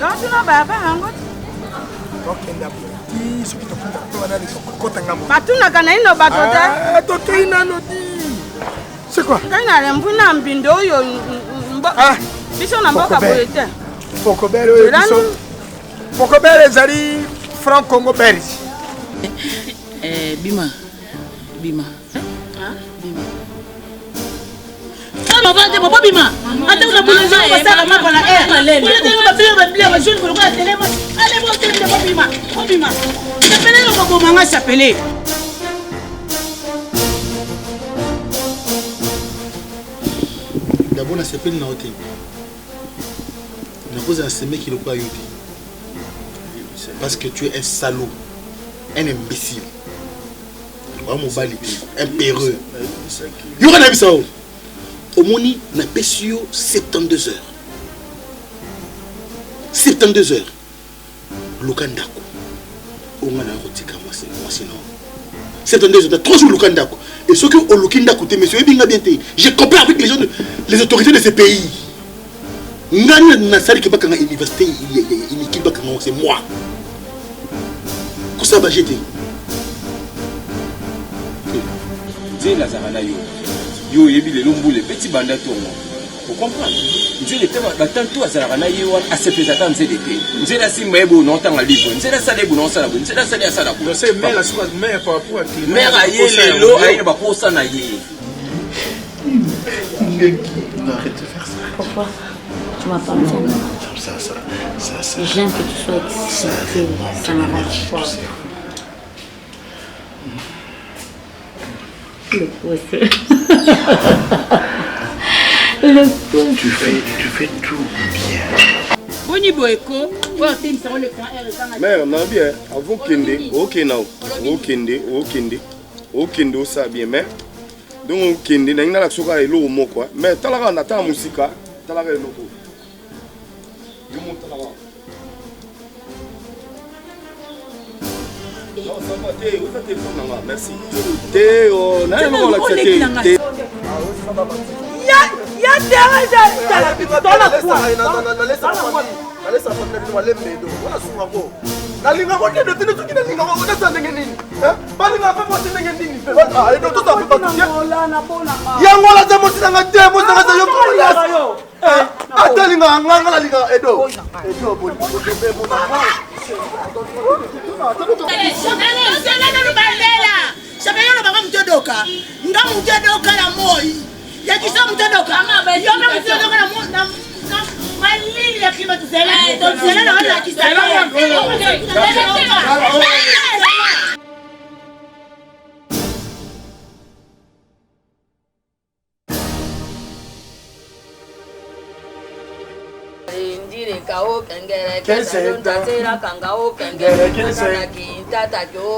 Yotuna baba yango tokenda ti soki tokunda to wana tokokota ngambo batunaka naino bato te ah, tokei nano ti c'est quoi ngai nalembu na mbindo oyo ah, biso na mboka boye te pokobele oyo biso pokobele ezali franc congo belge eh, bima bima bima mavande bobo bima ata kuna boulangeri basala mapa na air kuna tenge babila babila bajeune kolokola telema ale botelema bobima bobima chapele lokoboma nga chapele D'abord nasepeli na yo te nakozala semeki lokola yo te parce que tu es un salaud un imbécile oya mobali te un pereux yoka nayebisa yo omoni napesi yo 72 heures 72 heures luka ndako oyo ngai naya kotika mwasi mwasi na yo 72 heures 3 jours luka ndako et soki oluki ndako te monsieur oyebi nga bien te je compare avec les gens de, les autorités de ce pays ngai nasali ke bakanga université inutile bakanga c'est moi kosala baje te nzela azalaka na yo yo oyebi lelo mbula ebeti banda ntongo ocomprendre nzele te batantu azalaka na ye wana asepelisa ata nzele te nzele asimba ye boye naotanga livre nzele asala ye boye naosala boye nzele asala ye asala boye mare aye lelo aye na baposa na ye Arrête de faire ça. Pourquoi Tu m'as pas fait Ça, ça, ça, ça. J'aime que tu sois excité. Ça, ça m'arrange pas. Le pouce. Le pouce. Tu fais, tu fais tout bien. boni boye ko oyo atemisa ngo leka r ezanga mare nabi eh, avant okende okende okende okende okende osala bien mais donc okende nangi nalakisa kaka eloko moko eh. mais talaka na tala mosika talaka eloko yo mo talaka Non, ça va, te, oza telefone na nga, merci. Te, oh, na eloko olakisa te. Te. Ya, ya terrain, nalesa famille na bino malembe edo wana sunga ko nalingako te dotine soki nalingako nasala ndenge nini balingaka mpe mwasi ndenge nini mpe edo tozala mpe bato te yango wana aza mwasi nanga te mwasi nanga aza yo ata alingaka nga nga nalingaka edo edo bolingo Chapelle olobaka moto odoka nga moto odoka na moi ya kisa moto odoka yo mpe moto odoka na malili ya climatiseur zela na olakisa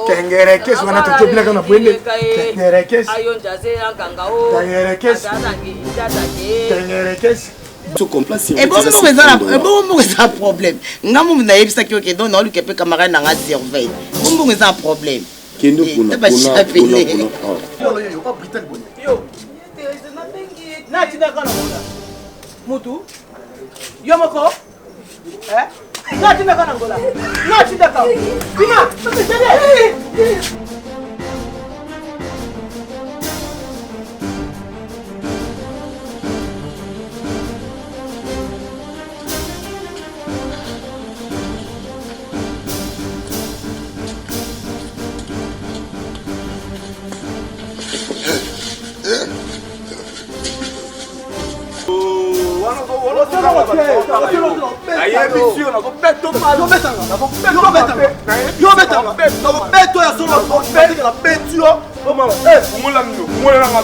Kengerekes wana totobilaka na bwende kengerekes kengerekes kengerekes ebongo mbongo eza problème nga momu nayebisaki oke donc naoluka mpe camarade na nga surveille bo mbongo eza problème kende kuna kuna kuna natindaka na ngola mutu yo moko natindaka na ngola natindaka bima nayebisi yo nakobeto ya solo nabeti yo fungola mino fungola nanga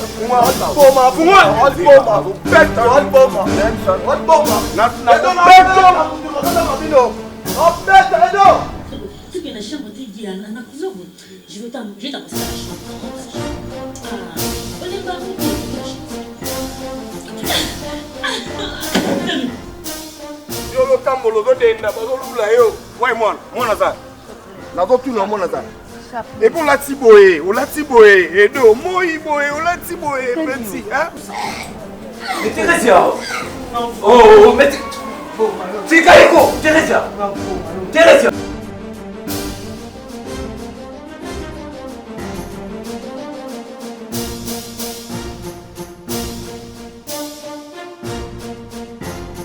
yo lotambola ozodenda bazolula yo wai mwana mwana aza nazotuna mwana aza. Epo olati boye, olati boye, Edo, moi boye, olati boye, petit, hein? Mais Theresia Oh, mais... Tika ye ko Theresia Theresia.